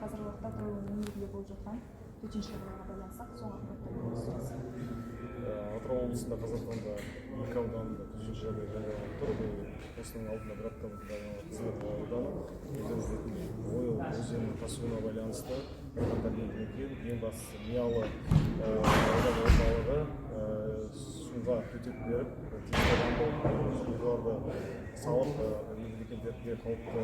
Қазіргі уақытта Атырау өңірінде болып жатқан төтенше жағдайға байланысты соңғы ақпараттар бөлісіңіз. Атырау облысында қазіргі таңда екі ауданында төтенше жағдай жарияланып тұр. Бұл осының алдында бір апта бұрын жарияланған Қызылорда ауданы. Өздеріңіз білетін Ойыл өзенінің тасуына байланысты бірқатар елді мекен, ең бастысы Миялы аудан орталығы суға төтеп беріп, тиісті дамбал құрылғыларды салып, елді мекендерге қауіпті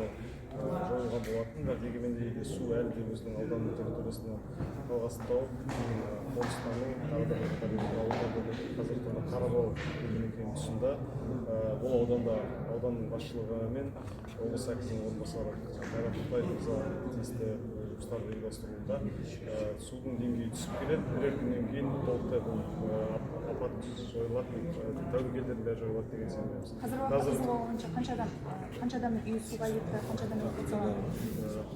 жойылған болатын. Бірақ дегенмен де су әлі де өзінің ауданның территориясына жалғасын тауып, кейін қоныстану, тағы да бірқатар ауылдар болып, қазіргі таңда Қарабау елді мекенінің тұсында. Бұл ауданда ауданның басшылығы мен облыс әкімінің орынбасары Қайрат Тоқтаев мырза тиісті жұмыстарды ұйымдастыруында. Судың деңгейі түсіп келеді. Бірер күннен кейін толықтай бұл апат жойылады, тәуекелдердің бәрі жойылады деген сенімдеміз. Қазіргі уақытта Қызылқоға бойынша қанша адамның үйі суға кетті, қанша адам эвакуацияланды?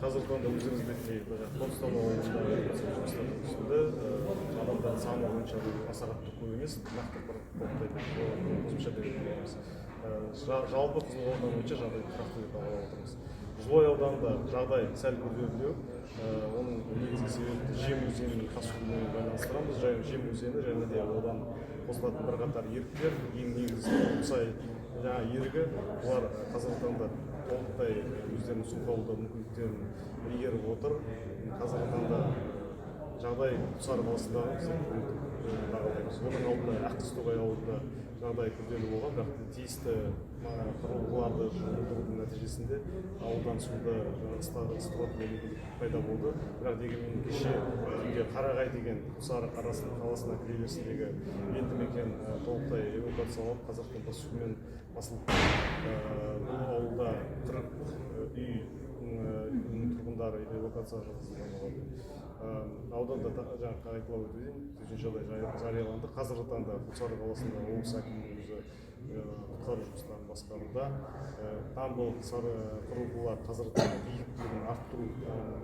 Қазіргі таңда, өздеріңіз білетіндей, қоныстану ауылында эвакуация жұмыстары жүргізілді. Адамдар саны бойынша бұл аса қатты көп емес, нақты бір толықтай қосымша бере алмаймыз. Жалпы Қызылқоға ауданы бойынша жағдай тұрақты деп бағалап отырмыз. Жылыой ауданында жағдай сәл күрделілеу. Оның негізгі себебі Жем өзенінің тасуымен байланыстырамыз. Жем өзені және де одан қосылатын бірқатар еріктер, ең негізгісі Құлсай жаңа ерігі, бұлар қазіргі таңда толықтай өздерінің су қабылдау мүмкіндіктерін игеріп отыр. Қазіргі таңда жағдай Құлсары қаласындағы біз бағалаймыз. Оның алдында Ақтоғай ауылында жағдай күрделі болған, бірақ тиісті құрылғыларды жұмылдырудың нәтижесінде ауылдан суды ысытылатын мүмкіндік пайда болды. Бірақ дегенмен кеше түнде Қарағай деген Құлсары қаласына кіреберісіндегі елді мекен толықтай эвакуацияланып, қазіргі таңда сумен басылып, бұл ауылда 40 үй тұрғындары эвакуацияға жатқызылған болатын. Ауданда жаңа қайталап өтейін, төтенше жағдай жарияланды. Қазіргі таңда Құлсары қаласында облыс әкімінің өзі құтқару жұмыстарын басқаруда. Дамбыл сары құрылғылар қазіргі таңда биіктігін арттыру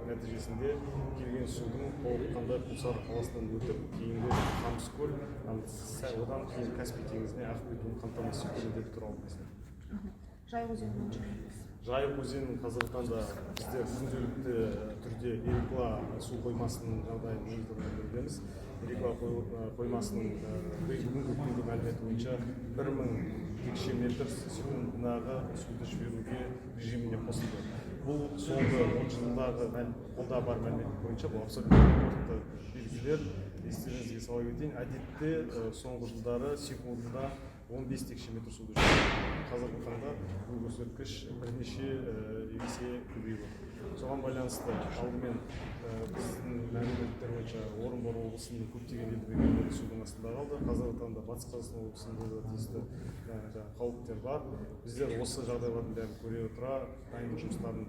нәтижесінде келген судың толыққандай Құлсары қаласынан өтіп, кейінгі Қамыскөл, одан кейін Каспий теңізіне ағып кетуін қамтамасыз ету міндеті туралы. Жайық өзені бойынша не айтасыз? Жайық өзенінің қазіргі таңда біздер күнделікті түрде Ерикла су қоймасының жағдайын мониторингтеудеміз. Ерикла қоймасының бүгінгі күнгі мәліметі бойынша 1000 текше метр секундынағы суды жіберуге режиміне қосылды. Бұл соңғы 10 жылдағы қолда бар мәлімет бойынша бұл абсолютті рекордты белгілер. Естеріңізге сала кетейін, әдетте соңғы жылдары секундына 15 текше метр суды жібереді. Қазіргі таңда бұл көрсеткіш бірнеше есе көбейіп отыр. Соған байланысты алдымен біздің мәліметтер бойынша Орынбор облысының көптеген елді мекендері судың астында қалды. Қазіргі таңда Батыс Қазақстан облысында да тиісті жаңағы қауіптер бар. Біздер осы жағдайлардың бәрін көре отыра дайындық жұмыстарын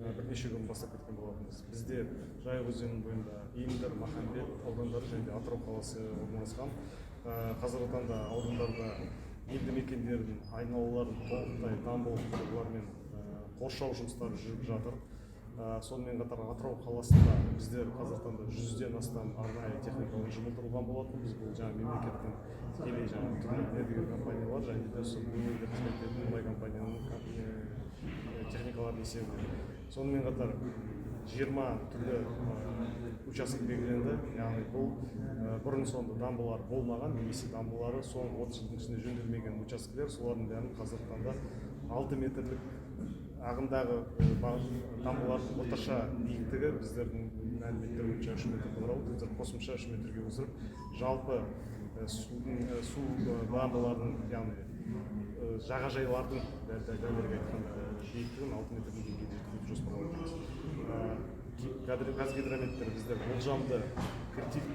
бірнеше күн бастап кеткен болатынбыз. Бізде Жайық өзенінің бойында Индер, Махамбет аудандары және де Атырау қаласы орналасқан. Қазіргі таңда аудандарда елді мекендердің айналаларын толықтай дамбал құрылғылармен қоршау жұмыстары жүріп жатыр. Сонымен қатар Атырау қаласында біздер қазіргі таңда 100-ден астам арнайы техникалар жұмылдырылған болатын. Біз бұл жаңа мемлекеттің тікелей жаңағы түрлі мердігер компаниялар және де сол өңірде қызмет ететін мұнай компанияның техникаларының есебінен. Сонымен қатар 20 түрлі участок белгіленді, яғни бұл бұрын соңды дамбалар болмаған немесе дамбалары соңғы 30 жылдың ішінде жөнделмеген учаскелер. Солардың бәрін қазіргі таңда 6 метрлік ағымдағы дамбалардың орташа биіктігі біздердің мәліметтер бойынша 3 метр құрауы, біздер қосымша 3 метрге өсіріп, жалпы судың су дамбалардың, яғни жағажайлардың, дәлірек айтқанда, биіктігін 6 метрдің деңгейде жеткізуді жоспарлап отырмыз. Қазгидрометтер біздер болжамды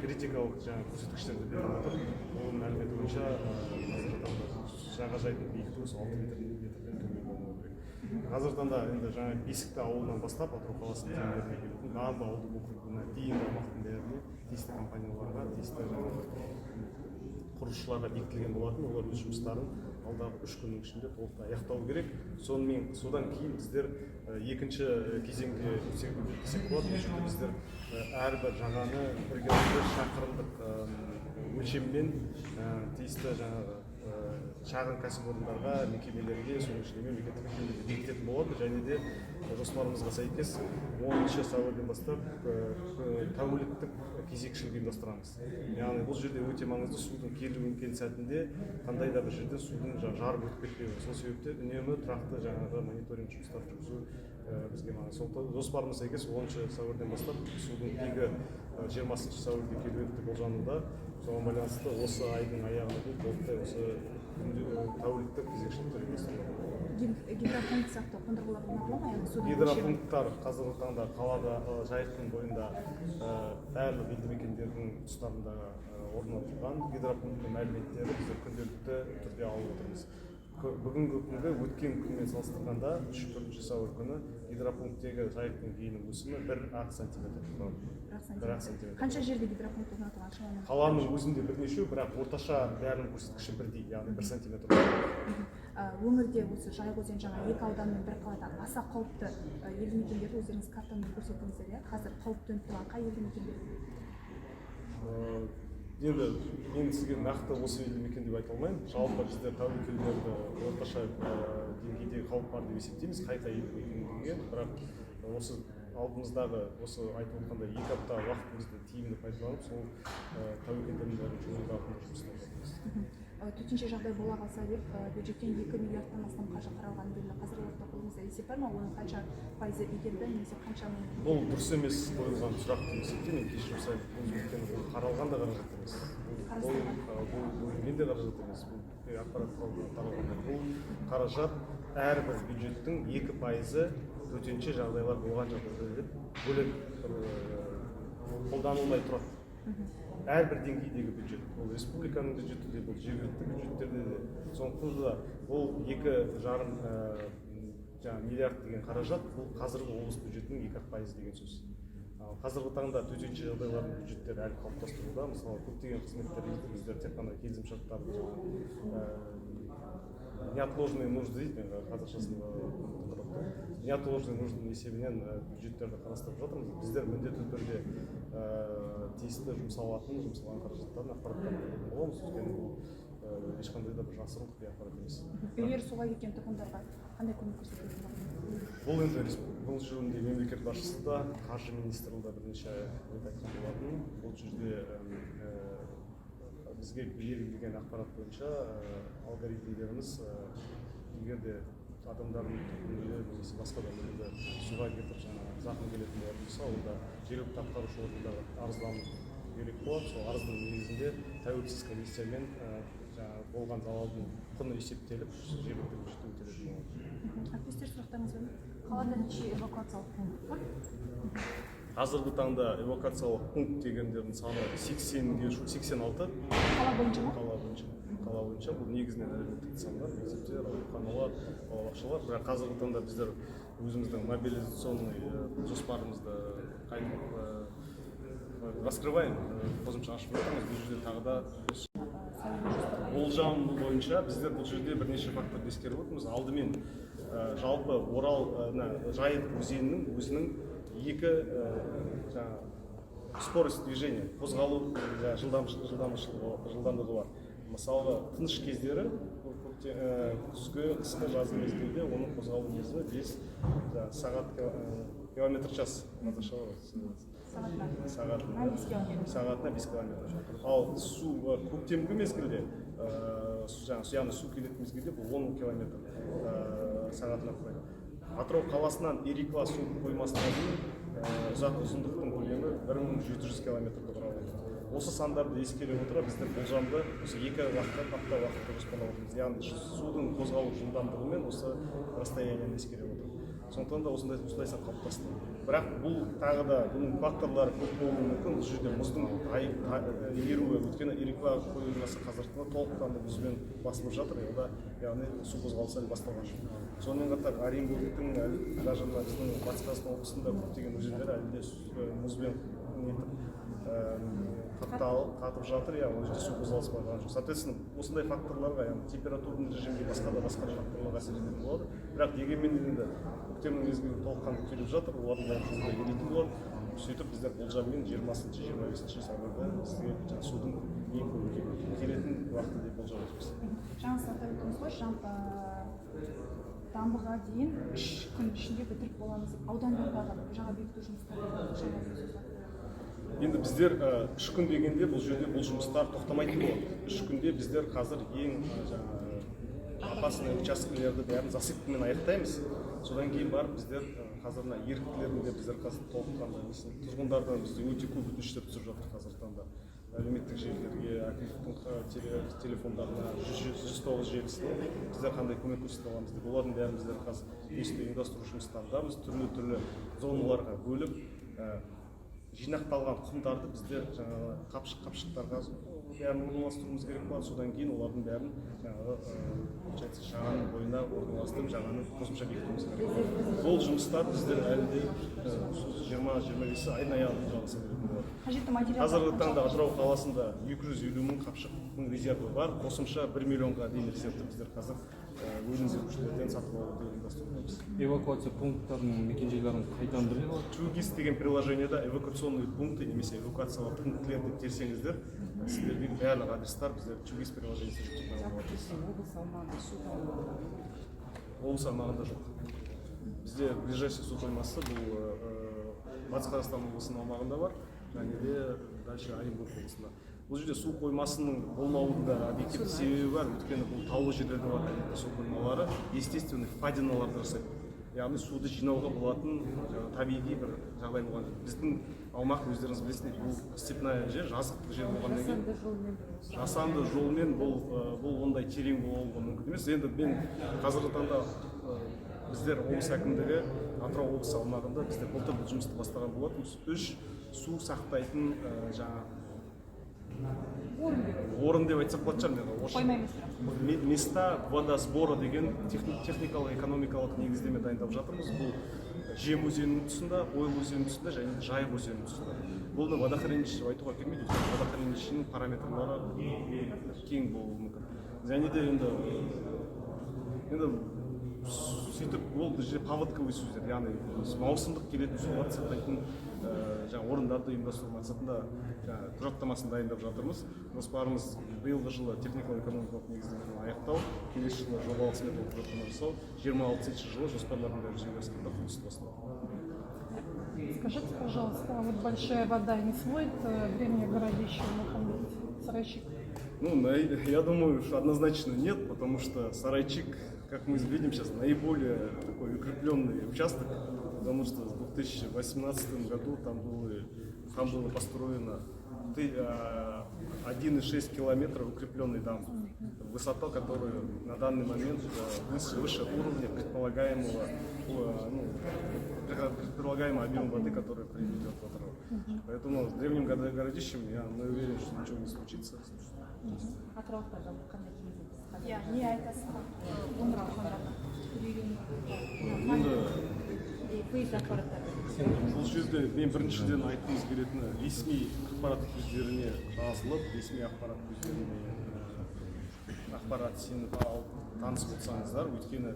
критикалық жаңағы көрсеткіштерді беріп отыр. Оның мәліметі бойынша қазіргі таңда жағажайдың биіктігі сол 6 метрден төмен болмау керек. Қазіргі таңда енді жаңа Бесікті ауылынан бастап Атырау қаласының территориясына келетін Дамбы ауылдық округына дейінгі аумақтың бәріне тиісті компанияларға, тиісті жаңағы құрылысшыларға бекітілген болатын. Олар өз жұмыстарын алдағы 3 күннің ішінде толықтай аяқтау керек. Сонымен содан кейін біздер екінші кезеңге өтсек десек болады. Бұл жерде біздер әрбір жағаны 1 километр шақырымдық өлшеммен тиісті жаңағы шағын кәсіпорындарға, мекемелерге, соның ішінде мемлекеттік мекемелерге бекітетін болады. Және де жоспарымызға сәйкес 10 сәуірден бастап тәуліктік кезекшілік ұйымдастырамыз. Яғни бұл жерде өте маңызды судың келуін сәтінде қандай да бір жерден судың жаңағы жарып өтіп кетпеуі. Сол себепті үнемі тұрақты жаңағы мониторинг жұмыстарын жүргізу бізге маңызды. Сондықтан жоспарымызға сәйкес 10 сәуірден бастап, судың пигі 20 сәуірде келуі деп болжануда. Соған байланысты осы айдың аяғына дейін толықтай осы тәуліктік кезекшіліктер ұйымдастырылады. Гидропункт сияқты қондырғылар орнатыла ма, яғни судың өлшемі? Гидропункттар қазіргі таңда қалада, Жайықтың бойында, барлық елді мекендердің тұстарында орнатылған. Гидропункттің мәліметтері біздер күнделікті түрде алып отырмыз. Бүгінгі күнгі, өткен күнмен салыстырғанда, 4 сәуір күні гидропункттегі Жайықтың ені өсімі 1-ақ сантиметр құрады. 1-ақ 1-ақ сантиметр. Сантиметр. Қанша жерде гидропункт орнатылған шамамен? Қаланың өзінде бірнешеу, бірақ орташа бәрінің көрсеткіші бірдей, яғни 1 сантиметр. Өңірде осы Жайық өзені жаңа екі аудан мен бір қалада аса қауіпті елді мекендерді өздеріңіз картамен көрсеттіңіздер, иә? Қазір қауіп төніп тұрған қай елді мекендер? Енді мен сізге нақты осы елді мекен деп айта алмаймын. Жалпы біздер тәуекелдерді орташа деңгейде қауіп бар деп есептейміз қай қай елді мекенге. Бірақ осы алдымыздағы, осы айтып отқандай 2 апта уақытымызды тиімді пайдаланып, сол тәуекелдердің бәрін жою бағытында жұмыс істеп жатырмыз. Төтенше жағдай бола қалса деп бюджеттен 2 миллиардтан астам қаржы қаралғаны белгілі. Қазіргі уақытта қолыңызда есеп бар ма, оның қанша пайызы игерді немесе қанша мың? Бұл дұрыс емес қойылған сұрақ деп есептеймін, мен кешірім сұраймын. Бұл өйткені бұл қаралған да қаражат емес, Қарастырылған. бұл бөлінген де қаражат емес, бұл тек ақпарат құралдарында таралған. Бұл қаражат әрбір бюджеттің 2 пайызы төтенше жағдайлар болған жағдайда деп бөлек қолданылмай тұрады. Әрбір деңгейдегі бюджет, ол республиканың бюджеті де, бұл жергілікті бюджеттерде де. Сондықтан да бұл 2,5 жаңағы миллиард деген қаражат, бұл қазіргі облыс бюджетінің 2-ақ пайызы деген сөз. Ал қазіргі таңда төтенше жағдайлардың бюджеттері әлі қалыптастыруда. Мысалы, көптеген қызметтерімізді біздер тек қана келісімшарттарды, жаңағы неотложные нужды дейді енді қазақшасын ұмытып, неотложные нуждының есебінен бюджеттерді қарастырып жатырмыз. Біздер міндетті түрде тиісті жұмсалатын, жұмсалған қаражаттардың ақпараттарын беретін боламыз, өйткені бұл ешқандай да бір жасырын құпия ақпарат емес. Үйлері суға кеткен тұрғындарға қандай көмек көрсетілетін болады? Бұл енді бұл жөнінде мемлекет басшысы да, қаржы министрі де бірнеше рет айтқан болатын. Бұл жерде бізге берілген ақпарат бойынша алгоритмдеріміз, егер де адамдардың тұрғын үйі немесе басқа да мүлігі суға кетіп, жаңағы зақым келетін болатын болса, онда жергілікті атқарушы органдарға арыздану керек болады. Сол арыздың негізінде тәуелсіз комиссиямен жаңағы болған залалдың құны есептеліп, жергілікті бюджеттен өтелетін болады. Әріптестер, сұрақтарыңыз бар ма? Қалада неше эвакуациялық пункт бар? Қазіргі таңда эвакуациялық пункт дегендердің саны 80-ге жуық, 86. Қала бойынша ма? Қала бойынша. Қала бойынша бұл негізінен әлеуметтік нысандар, мектептер, ауруханалар, балабақшалар. Бірақ қазіргі таңда біздер өзіміздің мобилизационный жоспарымызды қайтып раскрываем, қосымша ашып жатырмыз. Бұл жерде тағы да болжам бойынша біздер бұл жерде бірнеше факторды ескеріп отырмыз. Алдымен жалпы Орал, мына Жайық өзенінің өзінің екі жаңағы скорость движения, қозғалу жаңағы жылдамдығы бар. Мысалға, тыныш кездері, күзгі, қысқы, жазғы мезгілде оның қозғалу мерзімі 5 жаңағы сағат, километр час қазақша ғой. Сағатына. Сағатына. 5 километр. Сағатына 5 километр. Ал су көктемгі мезгілде, жаңағы, яғни су келетін мезгілде, бұл 10 километр сағатына құрайды. Атырау қаласынан Ерикла су қоймасына дейін ұзақ ұзындықтың көлемі 1700 километрді құрап отыр. Осы сандарды ескере отыра, біздер болжамды осы 2 уақытта, апта уақытта жоспарлап отырмыз, яғни судың қозғалу жылдамдығы мен осы расстояниені ескере отырып. Сондықтан да осындай сан қалыптасты. Бірақ бұл тағы да бұның факторлары көп болуы мүмкін. Бұл жерде мұздың еруі, өйткені Ерикла қоймасы қазіргі таңда толыққанды мұзбен басылып жатыр, онда яғни су қозғалысы әлі басталған жоқ. Сонымен қатар Оренбургтың әлі, даже мына біздің Батыс Қазақстан облысында көптеген өзендер әлі де мұзбен нетіп, қатып жатыр, иә, ол жерде су қозғалысы байқалған жоқ. Соответственно, осындай факторларға, яғни температурный режимге, басқа да факторларға әсер ететін болады. Бірақ дегенмен енді көктемнің мезгілі толыққанды келіп жатыр, олардың бәрі жуырда еритін болады. Сөйтіп біздер болжаммен 20-25 сәуірді бізге жаңағы судың ең көп келетін уақыты деп болжап отырмыз. Жаңа сіз атап өттіңіз ғой, дамбыға дейін 3 күн ішінде бітіріп боламыз деп. Аудандардағы жаға бекіту жұмыстары қашанға дейін созылады? Енді біздер 3 күн дегенде, бұл жерде бұл жұмыстар тоқтамайтын болады. 3 күнде біздер қазір ең жаңағы опасный учаскелерді бәрін засыпкамен аяқтаймыз. Содан кейін барып біздер қазір мына еріктілердің де біздер қазір толыққанды несін, тұрғындардан бізде өте көп өтініштер түсіп жатыр. Қазіргі таңда әлеуметтік желілерге, әкімдіктің телефондарына, 109 желісіне біздер қандай көмек көрсете аламыз деп, олардың бәрін біздер қазір тиісті ұйымдастыру жұмыстарындамыз. Түрлі түрлі зоналарға бөліп, жинақталған құмдарды біздер жаңағы қапшық қапшықтарға бәрін орналастыруымыз керек болады. Содан кейін олардың бәрін жаңағы получается, жағаның бойына орналастырып, жағаны қосымша бекітуіміз керек болады. Бұл жұмыстар біздер әлі де 20-25-і айдың аяғына дейін жалғаса беретін болады. Қажетті материалдар Қазіргі таңда Атырау қаласында 250 мың қапшықтың резерві бар. Қосымша 1 миллионға дейін резервті біздер қазір өнім берушілерден сатып алуды ұйымдастырудамыз. Эвакуация пункттарының мекенжайларын қайдан біле алады? 2ГИС деген приложениеда «эвакуационные пункты» немесе «эвакуациялық пунктілер» деп терсеңіздер, сіздерге барлық адрестар біздер 2ГИС приложениесі жүктеп қойған болатынбыз. Облыс аумағында су қоймалары? Облыс аумағында жоқ. Бізде ближайший су қоймасы бұл Батыс Қазақстан облысының аумағында бар және де дальше Оренбург облысында. Бұл жерде су қоймасының болмауының да объективті себебі бар, өйткені бұл таулы жерлерде бар. Әдетте су қоймалары естественный впадиналарды жасайды, яғни суды жинауға болатын жаңағы табиғи бір жағдай болған. Біздің аумақ, өздеріңіз білесіздер, бұл степная жер, жазықтық жер болғаннан кейін Жасанды жолмен бір жасанды жолмен бұл ондай терең болуға мүмкін емес. Енді мен қазіргі таңда біздер, облыс әкімдігі, Атырау облысы аумағында біздер былтыр бұл жұмысты бастаған болатынбыз. Үш су сақтайтын жаңағы орын беру. Орын деп айтсақ болатын шығар мен орысша. Қойма емес бірақ. Места водосбора деген техникалық экономикалық негіздеме дайындап жатырмыз. Бұл Жем өзенінің тұсында, Ойыл өзенінің тұсында және де Жайық өзенінің тұсында. Бұны водохранилище деп айтуға келмейді, өйткені водохранилищенің параметрлары кең болуы мүмкін. Және де енді сөйтіп ол бұл жерде паводковый сөздер, яғни маусымдық келетін суларды сақтайтын жаңағы орындарды ұйымдастыру мақсатында жаңағы құжаттамасын дайындап жатырмыз. Жоспарымыз: биылғы жылы техникалық экономикалық негіздемені аяқтау, келесі жылы жобалық сметалық құжаттама жасау, 26-жылы жоспарлардың бәрі жүзеге асқанда құрылысты бастау. Скажите, пожалуйста, а вот большая вода не смоет древнее городище Мухаммед Сарайчик? Ну, я думаю, что однозначно нет, потому что Сарайчик, как мы видим сейчас, наиболее такой укрепленный участок, потому что в 2018 году там было построено 1,6 километра укрепленной дамбы, высота которой на данный момент выше уровня предполагаемого, ну, предполагаемого объема воды, который приведет в Атырау. Поэтому с древним городищем я, мы уверен, что ничего не случится. Атыраулықтар жалпы қандай кеңес айтасыз? Иә, не айтасыз өңір тұрғындарына? Енді Фейк ақпараттарды. бұл жерде мен біріншіден айтқымыз келетіні: ресми ақпарат көздеріне жазылып, ресми ақпарат көздеріне ақпарат сеніп алып, таныс болсаңыздар. Өйткені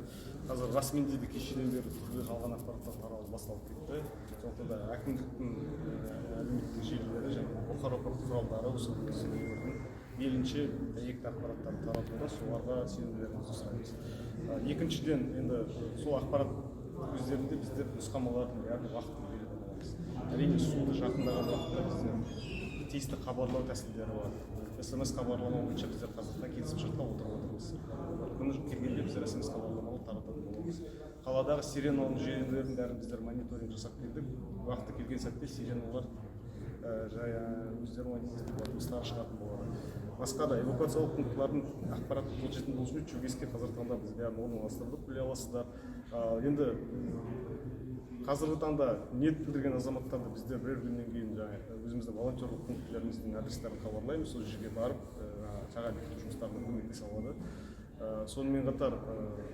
қазір расымен де кешеден бері түрлі жалған ақпараттар таралу басталып кетті. Сондықтан да әкімдіктің әлеуметтік желілері және бұқаралық құралдары осы өңірдің мейлінше дәйекті ақпараттарды таратуда, соларға сенулеріңізді сұраймыз. Екіншіден, енді сол ақпарат көздерінде біздер нұсқамалардың бәрін уақытылы беретін боламыз. Әрине, суды жақындаған уақытта бізде тиісті хабарлау тәсілдері бар. СМС хабарлама бойынша біздер қазір келісімшартқа отырып отырмыз. Күні келгенде біздер СМС хабарламалар тарататын боламыз. Қаладағы сиренаның желілерін бәрін біздер мониторинг жасап келдік. Уақыты келген сәтте сиреналар жай өздері дыбыстары шығатын болады. Басқа да эвакуациялық пунктылардың ақпараттық қолжетімді болу үшін 2ГИС-ке қазіргі таңда біз бәрін орналастырдық, біле аласыздар. Енді қазіргі таңда ниет білдірген азаматтарды біздер бірер күннен кейін жаңағы өзіміздің волонтерлық пунктілеріміздің адрестерін хабарлаймыз. Сол жерге барып, жаға бекіту жұмыстарына көмектесе алады. Сонымен қатар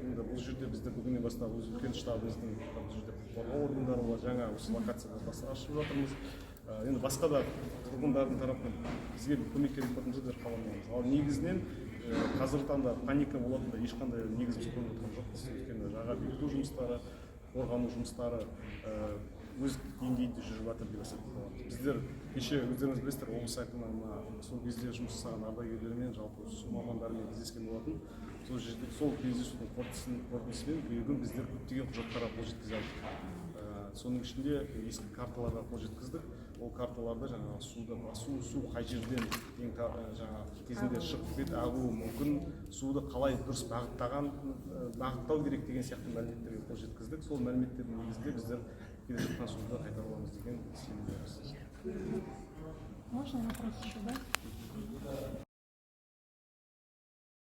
енді бұл жерде біздер бүгіннен бастап өз үлкен штабымыздың, бұл жерде құқық қорғау органдары бар, жаңа осы локацияда бас ашып жатырмыз. Енді басқа да тұрғындардың тарапынан бізге бір көмек керек болатын болса, біздер хабарлаймыз. Ал негізінен қазіргі таңда паника болатындай ешқандай негіз біз көріп отырған жоқпыз, өйткені жаға бекіту жұмыстары, қорғану жұмыстары Өз деңгейінде жүріп жатыр деп есептеуге болады. Біздер кеше, өздеріңіз білесіздер, облыс әкімі мына сол кезде жұмыс жасаған ардагерлермен, жалпы су мамандарымен кездескен болатын. Сол жерде, сол кездесудің қорытындысымен бүгін біздер көптеген құжаттарға қол жеткізе алдық. Соның ішінде ескі карталарға қол жеткіздік. Ол карталарда жаңағы суды басу, су қай жерден ең жаңағы кезінде шығып бет ағуы мүмкін, суды қалай дұрыс бағыттау керек деген сияқты мәліметтерге қол жеткіздік. Сол мәліметтердің негізінде біздер келе жатқан суды қайтара аламыз деген сенімдеміз. Можно вопрос еще, да?